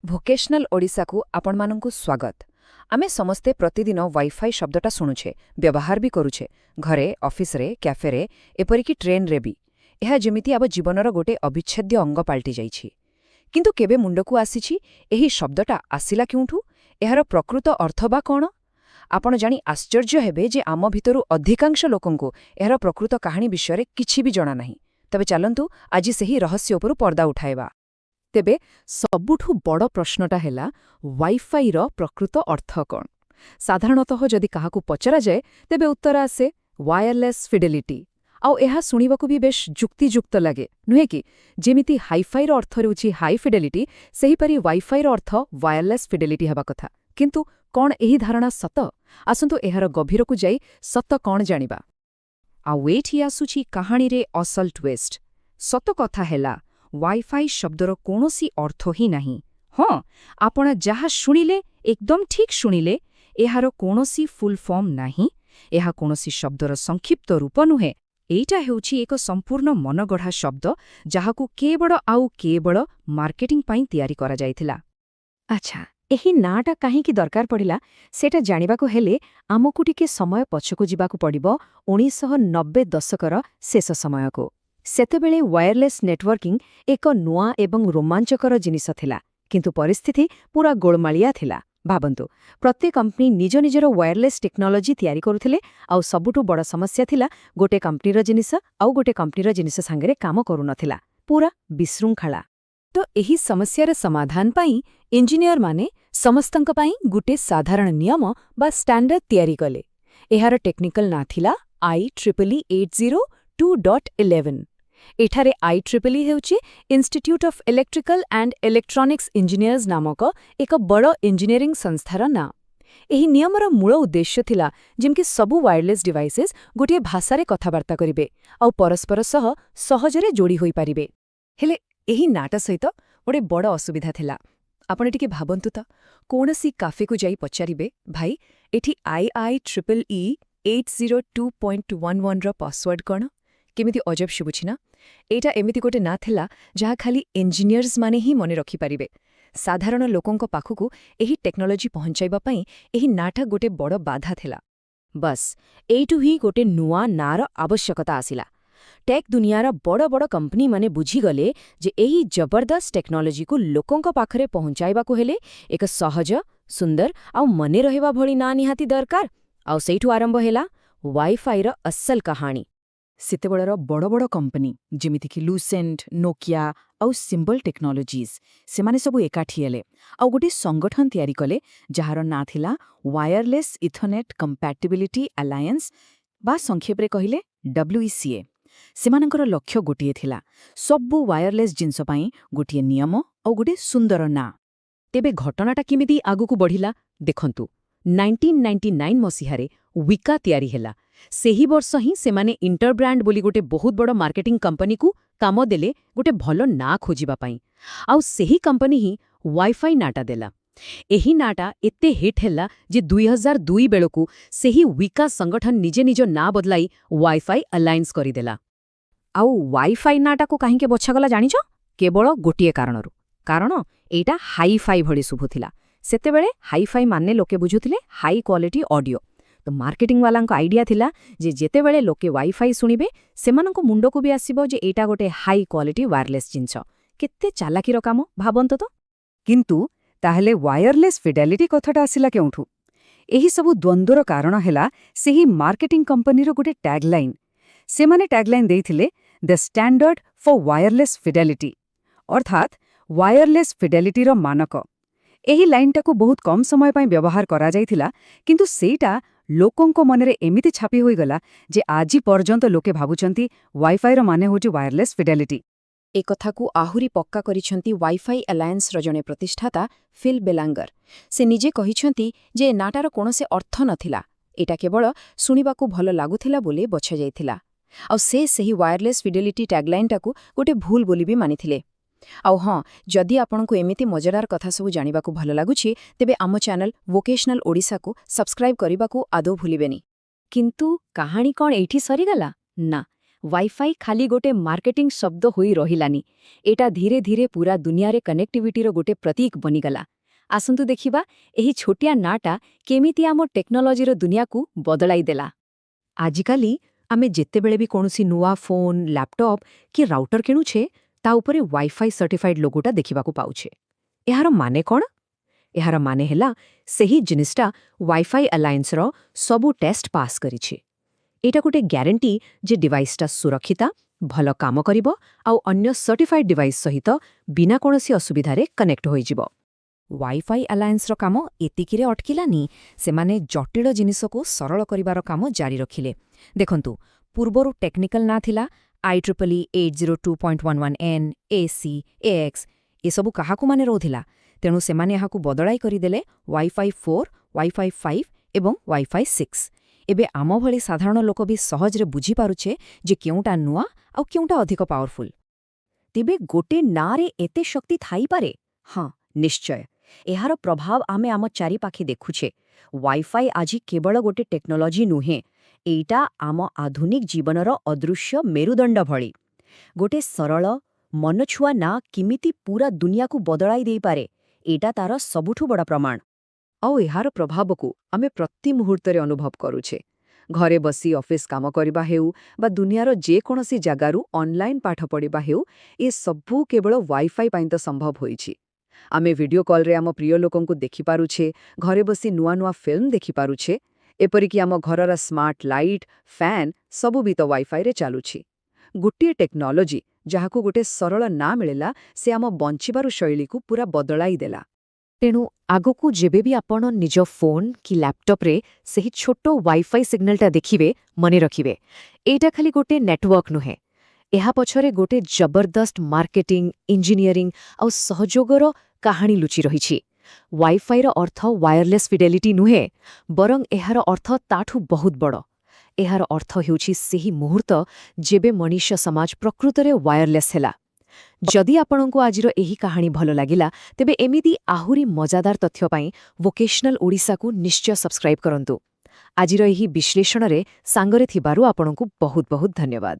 Vocational ଓଡ଼ିଶାକୁ ଆପଣମାନଙ୍କୁ ସ୍ୱାଗତ। ଆମେ ସମସ୍ତେ ପ୍ରତିଦିନ ୱାଇଫାଇ ଶବ୍ଦଟା ଶୁଣୁଛେ, ବ୍ୟବହାର ବି କରୁଛେ, ଘରେ, ଅଫିସରେ, କ୍ୟାଫେରେ, ଏପରିକି ଟ୍ରେନରେ ବି। ଏହା ଯେମିତି ଆମ ଜୀବନର ଗୋଟେ ଅବିଚ୍ଛେଦ୍ୟ ଅଙ୍ଗ ପାଲଟି ଯାଇଛି। କିନ୍ତୁ କେବେ ମୁଣ୍ଡକୁ ଆସିଛି, ଏହି ଶବ୍ଦଟା ଆସିଲା କେଉଁଠୁ? ଏହାର ପ୍ରକୃତ ଅର୍ଥ ବା କ'ଣ? ଆପଣ ଜାଣି ଆଶ୍ଚର୍ଯ୍ୟ ହେବେ ଯେ ଆମ ଭିତରୁ ଅଧିକାଂଶ ଲୋକଙ୍କୁ ଏହାର ପ୍ରକୃତ କାହାଣୀ ବିଷୟରେ କିଛି ବି ଜଣା ନାହିଁ। ତେବେ ଚାଲନ୍ତୁ, ଆଜି ସେହି ରହସ୍ୟ ଉପରୁ ପର୍ଦ୍ଦା ଉଠାଇବା। ତେବେ ସବୁଠୁ ବଡ଼ ପ୍ରଶ୍ନଟା ହେଲା, ୱାଇଫାଇର ପ୍ରକୃତ ଅର୍ଥ କ'ଣ? ସାଧାରଣତଃ ଯଦି କାହାକୁ ପଚରାଯାଏ, ତେବେ ଉତ୍ତର ଆସେ ୱାୟାରଲେସ୍ ଫିଡେଲିଟି। ଆଉ ଏହା ଶୁଣିବାକୁ ବି ବେଶ୍ ଯୁକ୍ତିଯୁକ୍ତ ଲାଗେ, ନୁହେଁ କି? ଯେମିତି ହାଇଫାଇର ଅର୍ଥ ହେଉଛି ହାଇ ଫିଡେଲିଟି, ସେହିପରି ୱାଇଫାଇର ଅର୍ଥ ୱାୟାରଲେସ୍ ଫିଡେଲିଟି ହେବା କଥା। କିନ୍ତୁ କ'ଣ ଏହି ଧାରଣା ସତ? ଆସନ୍ତୁ, ଏହାର ଗଭୀରକୁ ଯାଇ ସତ କ'ଣ ଜାଣିବା। ଆଉ ଏଇଠି ଆସୁଛି କାହାଣୀରେ ଅସଲ ଟ୍ୱିଷ୍ଟ। ସତ କଥା ହେଲା, ୱାଇଫାଇ ଶବ୍ଦର କୌଣସି ଅର୍ଥ ହିଁ ନାହିଁ। ହଁ, ଆପଣ ଯାହା ଶୁଣିଲେ ଏକଦମ ଠିକ୍ ଶୁଣିଲେ। ଏହାର କୌଣସି ଫୁଲ୍ ଫର୍ମ ନାହିଁ। ଏହା କୌଣସି ଶବ୍ଦର ସଂକ୍ଷିପ୍ତ ରୂପ ନୁହେଁ। ଏଇଟା ହେଉଛି ଏକ ସମ୍ପୂର୍ଣ୍ଣ ମନଗଢ଼ା ଶବ୍ଦ, ଯାହାକୁ କେବଳ ଆଉ କେବଳ ମାର୍କେଟିଂ ପାଇଁ ତିଆରି କରାଯାଇଥିଲା। ଆଚ୍ଛା, ଏହି ନାଁଟା କାହିଁକି ଦରକାର ପଡ଼ିଲା, ସେଇଟା ଜାଣିବାକୁ ହେଲେ ଆମକୁ ଟିକେ ସମୟ ପଛକୁ ଯିବାକୁ ପଡ଼ିବ, 1990 ଦଶକର ଶେଷ ସମୟକୁ। ସେତେବେଳେ ୱାୟାରଲେସ୍ ନେଟୱାର୍କିଂ ଏକ ନୂଆ ଏବଂ ରୋମାଞ୍ଚକର ଜିନିଷ ଥିଲା, କିନ୍ତୁ ପରିସ୍ଥିତି ପୂରା ଗୋଳମାଳିଆ ଥିଲା। ଭାବନ୍ତୁ, ପ୍ରତ୍ୟେକ କମ୍ପାନୀ ନିଜ ନିଜର ୱାୟାରଲେସ୍ ଟେକ୍ନୋଲୋଜି ତିଆରି କରୁଥିଲେ। ଆଉ ସବୁଠୁ ବଡ଼ ସମସ୍ୟା ଥିଲା, ଗୋଟେ କମ୍ପାନୀର ଜିନିଷ ଆଉ ଗୋଟେ କମ୍ପାନୀର ଜିନିଷ ସାଙ୍ଗରେ କାମ କରୁନଥିଲା। ପୂରା ବିଶୃଙ୍ଖଳା। ତ ଏହି ସମସ୍ୟାର ସମାଧାନ ପାଇଁ ଇଞ୍ଜିନିୟରମାନେ ସମସ୍ତଙ୍କ ପାଇଁ ଗୋଟେ ସାଧାରଣ ନିୟମ ବା ଷ୍ଟାଣ୍ଡାର୍ଡ ତିଆରି କଲେ। ଏହାର ଟେକ୍ନିକାଲ ନାଁ ଥିଲା IEEE 802.11। ଏଠାରେ IEEE ହେଉଛି Institute of Electrical and Electronics Engineers ନାମକ ଏକ ବଡ଼ ଇଞ୍ଜିନିୟରିଂ ସଂସ୍ଥାର ନାଁ। ଏହି ନିୟମର ମୂଳ ଉଦ୍ଦେଶ୍ୟ ଥିଲା ଯେମିତି ସବୁ ୱାୟାରଲେସ୍ ଡିଭାଇସେସ୍ ଗୋଟିଏ ଭାଷାରେ କଥାବାର୍ତ୍ତା କରିବେ ଆଉ ପରସ୍ପର ସହ ସହଜରେ ଯୋଡ଼ି ହୋଇପାରିବେ। ହେଲେ ଏହି ନାଁଟା ସହିତ ଗୋଟେ ବଡ଼ ଅସୁବିଧା ଥିଲା। ଆପଣ ଟିକେ ଭାବନ୍ତୁ ତ, କୌଣସି କାଫେକୁ ଯାଇ ପଚାରିବେ, "ଭାଇ, ଏଠି IEEE 802.11ର ପାସୱାର୍ଡ କ'ଣ?" କେମିତି ଅଜବ ଶୁଭୁଛି ନା? ଏଇଟା ଏମିତି ଗୋଟେ ନାଁ ଥିଲା, ଯାହା ଖାଲି ଇଞ୍ଜିନିୟର୍ସମାନେ ହିଁ ମନେ ରଖିପାରିବେ। ସାଧାରଣ ଲୋକଙ୍କ ପାଖକୁ ଏହି ଟେକ୍ନୋଲୋଜି ପହଞ୍ଚାଇବା ପାଇଁ ଏହି ନାଁଟା ଗୋଟେ ବଡ଼ ବାଧା ଥିଲା। ବସ୍, ଏଇଠୁ ହିଁ ଗୋଟେ ନୂଆ ନାଁର ଆବଶ୍ୟକତା ଆସିଲା। ଟେକ୍ ଦୁନିଆର ବଡ଼ ବଡ଼ କମ୍ପାନୀମାନେ ବୁଝିଗଲେ ଯେ ଏହି ଜବରଦସ୍ତ ଟେକ୍ନୋଲୋଜିକୁ ଲୋକଙ୍କ ପାଖରେ ପହଞ୍ଚାଇବାକୁ ହେଲେ ଏକ ସହଜ, ସୁନ୍ଦର ଆଉ ମନେ ରହିବା ଭଳି ନାଁ ନିହାତି ଦରକାର। ଆଉ ସେଇଠୁ ଆରମ୍ଭ ହେଲା ୱାଇଫାଇର ଅସଲ କାହାଣୀ। ସେତେବେଳର ବଡ଼ ବଡ଼ କମ୍ପାନୀ, ଯେମିତିକି ଲୁସେଣ୍ଟ, ନୋକିଆ ଆଉ ସିମ୍ବଲ ଟେକ୍ନୋଲୋଜିଜ୍, ସେମାନେ ସବୁ ଏକାଠି ହେଲେ ଆଉ ଗୋଟିଏ ସଂଗଠନ ତିଆରି କଲେ, ଯାହାର ନାଁ ଥିଲା ୱାୟାରଲେସ୍ ଇଥରନେଟ୍ କମ୍ପାଟିବିଲିଟି ଆଲାଏନ୍ସ ବା ସଂକ୍ଷେପରେ କହିଲେ ଡବ୍ଲ୍ୟୁଇସିଏ। ସେମାନଙ୍କର ଲକ୍ଷ୍ୟ ଗୋଟିଏ ଥିଲା, ସବୁ ୱାୟାରଲେସ୍ ଜିନିଷ ପାଇଁ ଗୋଟିଏ ନିୟମ ଆଉ ଗୋଟିଏ ସୁନ୍ଦର ନାଁ। ତେବେ ଘଟଣାଟା କେମିତି ଆଗକୁ ବଢ଼ିଲା ଦେଖନ୍ତୁ। 1999 ମସିହାରେ ୱିକା ତିଆରି ହେଲା। ସେହି ବର୍ଷ ହିଁ ସେମାନେ ଇଣ୍ଟରବ୍ରାଣ୍ଡ ବୋଲି ଗୋଟେ ବହୁତ ବଡ଼ ମାର୍କେଟିଂ କମ୍ପାନୀକୁ କାମ ଦେଲେ ଗୋଟେ ଭଲ ନାଁ ଖୋଜିବା ପାଇଁ। ଆଉ ସେହି କମ୍ପାନୀ ହିଁ ୱାଇଫାଇ ନାଁଟା ଦେଲା। ଏହି ନାଁଟା ଏତେ ହିଟ୍ ହେଲା ଯେ 2002 ବେଳକୁ ସେହି ୱିକା ସଂଗଠନ ନିଜେ ନିଜ ନାଁ ବଦଳାଇ ୱାଇଫାଇ ଆଲାଏନ୍ସ କରିଦେଲା। ଆଉ ୱାଇଫାଇ ନାଁଟାକୁ କାହିଁକି ବଛାଗଲା ଜାଣିଛ? କେବଳ ଗୋଟିଏ କାରଣରୁ, କାରଣ ଏଇଟା ହାଇଫାଇ ଭଳି ଶୁଭୁଥିଲା। ସେତେବେଳେ ହାଇଫାଇ ମାନେ ଲୋକେ ବୁଝୁଥିଲେ ହାଇ କ୍ୱାଲିଟି ଅଡିଓ। ତ ମାର୍କେଟିଂ ବାଲାଙ୍କ ଆଇଡିଆ ଥିଲା ଯେ ଯେତେବେଳେ ଲୋକେ ୱାଇଫାଇ ଶୁଣିବେ, ସେମାନଙ୍କ ମୁଣ୍ଡକୁ ବି ଆସିବ ଯେ ଏଇଟା ଗୋଟେ ହାଇ କ୍ୱାଲିଟି ୱାୟାରଲେସ୍ ଜିନିଷ। କେତେ ଚାଲାକିର କାମ ଭାବନ୍ତୁ ତ! କିନ୍ତୁ ତାହେଲେ ୱାୟାରଲେସ୍ ଫିଡେଲିଟି କଥାଟା ଆସିଲା କେଉଁଠୁ? ଏହି ସବୁ ଦ୍ୱନ୍ଦ୍ୱର କାରଣ ହେଲା ସେହି ମାର୍କେଟିଂ କମ୍ପାନୀର ଗୋଟେ ଟ୍ୟାଗ୍ଲାଇନ୍। ସେମାନେ ଟ୍ୟାଗ୍ଲାଇନ୍ ଦେଇଥିଲେ, "The standard for wireless fidelity", ଅର୍ଥାତ୍ ୱାୟାରଲେସ୍ ଫିଡେଲିଟିର ମାନକ। ଏହି ଲାଇନ୍ଟାକୁ ବହୁତ କମ୍ ସମୟ ପାଇଁ ବ୍ୟବହାର କରାଯାଇଥିଲା, କିନ୍ତୁ ସେଇଟା ଲୋକଙ୍କ ମନରେ ଏମିତି ଛାପି ହୋଇଗଲା ଯେ ଆଜି ପର୍ଯ୍ୟନ୍ତ ଲୋକେ ଭାବୁଛନ୍ତି ୱାଇଫାଇର ମାନେ ହେଉଛି ୱାୟାରଲେସ୍ ଫିଡେଲିଟି। ଏକଥାକୁ ଆହୁରି ପକ୍କା କରିଛନ୍ତି ୱାଇଫାଇ ଆଲାଏନ୍ସର ଜଣେ ପ୍ରତିଷ୍ଠାତା ଫିଲ୍ ବେଲାଙ୍ଗର। ସେ ନିଜେ କହିଛନ୍ତି ଯେ ଏ ନାଁଟାର କୌଣସି ଅର୍ଥ ନଥିଲା, ଏଇଟା କେବଳ ଶୁଣିବାକୁ ଭଲ ଲାଗୁଥିଲା ବୋଲି ବଛାଯାଇଥିଲା। ଆଉ ସେ ସେହି ୱାୟାରଲେସ୍ ଫିଡେଲିଟି ଟ୍ୟାଗ୍ଲାଇନ୍ଟାକୁ ଗୋଟେ ଭୁଲ ବୋଲି ବି ମାନିଥିଲେ। ଆଉ ହଁ, ଯଦି ଆପଣଙ୍କୁ ଏମିତି ମଜାଦାର କଥା ସବୁ ଜାଣିବାକୁ ଭଲ ଲାଗୁଛି, ତେବେ ଆମ ଚ୍ୟାନେଲ ଭୋକେଶନାଲ ଓଡ଼ିଶାକୁ ସବସ୍କ୍ରାଇବ୍ କରିବାକୁ ଆଦୌ ଭୁଲିବେନି। କିନ୍ତୁ କାହାଣୀ କ'ଣ ଏଇଠି ସରିଗଲା? ନା। ୱାଇଫାଇ ଖାଲି ଗୋଟେ ମାର୍କେଟିଂ ଶବ୍ଦ ହୋଇ ରହିଲାନି। ଏଟା ଧୀରେ ଧୀରେ ପୂରା ଦୁନିଆରେ କନେକ୍ଟିଭିଟିର ଗୋଟେ ପ୍ରତୀକ ବନିଗଲା। ଆସନ୍ତୁ ଦେଖିବା, ଏହି ଛୋଟିଆ ନାଁଟା କେମିତି ଆମ ଟେକ୍ନୋଲୋଜିର ଦୁନିଆକୁ ବଦଳାଇ ଦେଲା। ଆଜିକାଲି ଆମେ ଯେତେବେଳେ ବି କୌଣସି ନୂଆ ଫୋନ୍, ଲ୍ୟାପଟପ୍ କି ରାଉଟର କିଣୁଛେ, ତା ଉପରେ ୱାଇଫାଇ ସର୍ଟିଫାଇଡ୍ ଲୋଗୋଟା ଦେଖିବାକୁ ପାଉଛେ। ଏହାର ମାନେ କ'ଣ? ଏହାର ମାନେ ହେଲା, ସେହି ଜିନିଷଟା ୱାଇଫାଇ ଆଲାଏନ୍ସର ସବୁ ଟେଷ୍ଟ ପାସ୍ କରିଛି। ଏଇଟା ଗୋଟେ ଗ୍ୟାରେଣ୍ଟି ଯେ ଡିଭାଇସଟା ସୁରକ୍ଷିତ, ଭଲ କାମ କରିବ ଆଉ ଅନ୍ୟ ସର୍ଟିଫାଇଡ୍ ଡିଭାଇସ୍ ସହିତ ବିନା କୌଣସି ଅସୁବିଧାରେ କନେକ୍ଟ ହୋଇଯିବ। ୱାଇଫାଇ ଆଲାଏନ୍ସର କାମ ଏତିକିରେ ଅଟକିଲାନି। ସେମାନେ ଜଟିଳ ଜିନିଷକୁ ସରଳ କରିବାର କାମ ଜାରି ରଖିଲେ। ଦେଖନ୍ତୁ, ପୂର୍ବରୁ ଟେକ୍ନିକାଲ ନାଁ ଥିଲା IEEE 802.11n, AC, AX। ଏସବୁ କାହାକୁ ମାନେ ରହୁଥିଲା? ତେଣୁ ସେମାନେ ଏହାକୁ ବଦଳାଇ କରିଦେଲେ ୱାଇଫାଇ 4, ୱାଇଫାଇ 5 ଏବଂ ୱାଇଫାଇ 6। ଏବେ ଆମ ଭଳି ସାଧାରଣ ଲୋକ ବି ସହଜରେ ବୁଝିପାରୁଛେ ଯେ କେଉଁଟା ନୂଆ ଆଉ କେଉଁଟା ଅଧିକ ପାୱାରଫୁଲ୍। ତେବେ ଗୋଟେ ନାଁରେ ଏତେ ଶକ୍ତି ଥାଇପାରେ? ହଁ, ନିଶ୍ଚୟ। ଏହାର ପ୍ରଭାବ ଆମେ ଆମ ଚାରିପାଖେ ଦେଖୁଛେ। ୱାଇଫାଇ ଆଜି କେବଳ ଗୋଟେ ଟେକ୍ନୋଲୋଜି ନୁହେଁ, ଏଇଟା ଆମ ଆଧୁନିକ ଜୀବନର ଅଦୃଶ୍ୟ ମେରୁଦଣ୍ଡ ଭଳି। ଗୋଟେ ସରଳ, ମନଛୁଆ ନାଁ କେମିତି ପୂରା ଦୁନିଆକୁ ବଦଳାଇ ଦେଇପାରେ, ଏଇଟା ତାର ସବୁଠୁ ବଡ଼ ପ୍ରମାଣ। ଆଉ ଏହାର ପ୍ରଭାବକୁ ଆମେ ପ୍ରତି ମୁହୂର୍ତ୍ତରେ ଅନୁଭବ କରୁଛେ। ଘରେ ବସି ଅଫିସ୍ କାମ କରିବା ହେଉ ବା ଦୁନିଆର ଯେକୌଣସି ଜାଗାରୁ ଅନଲାଇନ୍ ପାଠ ପଢ଼ିବା ହେଉ, ଏ ସବୁ କେବଳ ୱାଇଫାଇ ପାଇଁ ତ ସମ୍ଭବ ହୋଇଛି। ଆମେ ଭିଡିଓ କଲ୍ରେ ଆମ ପ୍ରିୟ ଲୋକଙ୍କୁ ଦେଖିପାରୁଛେ, ଘରେ ବସି ନୂଆ ନୂଆ ଫିଲ୍ମ ଦେଖିପାରୁଛେ, ଏପରିକି ଆମ ଘରର ସ୍ମାର୍ଟ ଲାଇଟ୍, ଫ୍ୟାନ୍ ସବୁ ବି ତ ୱାଇଫାଇରେ ଚାଲୁଛି। ଗୋଟିଏ ଟେକ୍ନୋଲୋଜି, ଯାହାକୁ ଗୋଟେ ସରଳ ନାଁ ମିଳିଲା, ସେ ଆମ ବଞ୍ଚିବାର ଶୈଳୀକୁ ପୂରା ବଦଳାଇ ଦେଲା। ତେଣୁ ଆଗକୁ ଯେବେ ବି ଆପଣ ନିଜ ଫୋନ୍ କି ଲ୍ୟାପଟପ୍ରେ ସେହି ଛୋଟ ୱାଇଫାଇ ସିଗ୍ନାଲଟା ଦେଖିବେ, ମନେ ରଖିବେ, ଏଇଟା ଖାଲି ଗୋଟେ ନେଟୱାର୍କ ନୁହେଁ। ଏହା ପଛରେ ଗୋଟେ ଜବରଦସ୍ତ ମାର୍କେଟିଂ, ଇଞ୍ଜିନିୟରିଂ ଆଉ ସହଯୋଗର କାହାଣୀ ଲୁଚି ରହିଛି। ୱାଇଫାଇର ଅର୍ଥ ୱାୟରଲେସ୍ ଫିଡେଲିଟି ନୁହେଁ, ବରଂ ଏହାର ଅର୍ଥ ତାଠୁ ବହୁତ ବଡ଼। ଏହାର ଅର୍ଥ ହେଉଛି ସେହି ମୁହୂର୍ତ୍ତ ଯେବେ ମଣିଷ ସମାଜ ପ୍ରକୃତରେ ୱାୟରଲେସ୍ ହେଲା। ଯଦି ଆପଣଙ୍କୁ ଆଜିର ଏହି କାହାଣୀ ଭଲ ଲାଗିଲା, ତେବେ ଏମିତି ଆହୁରି ମଜାଦାର ତଥ୍ୟ ପାଇଁ ଭୋକେଶନାଲ ଓଡ଼ିଶାକୁ ନିଶ୍ଚୟ ସବସ୍କ୍ରାଇବ୍ କରନ୍ତୁ। ଆଜିର ଏହି ବିଶ୍ଳେଷଣରେ ସାଙ୍ଗରେ ଥିବାରୁ ଆପଣଙ୍କୁ ବହୁତ ବହୁତ ଧନ୍ୟବାଦ।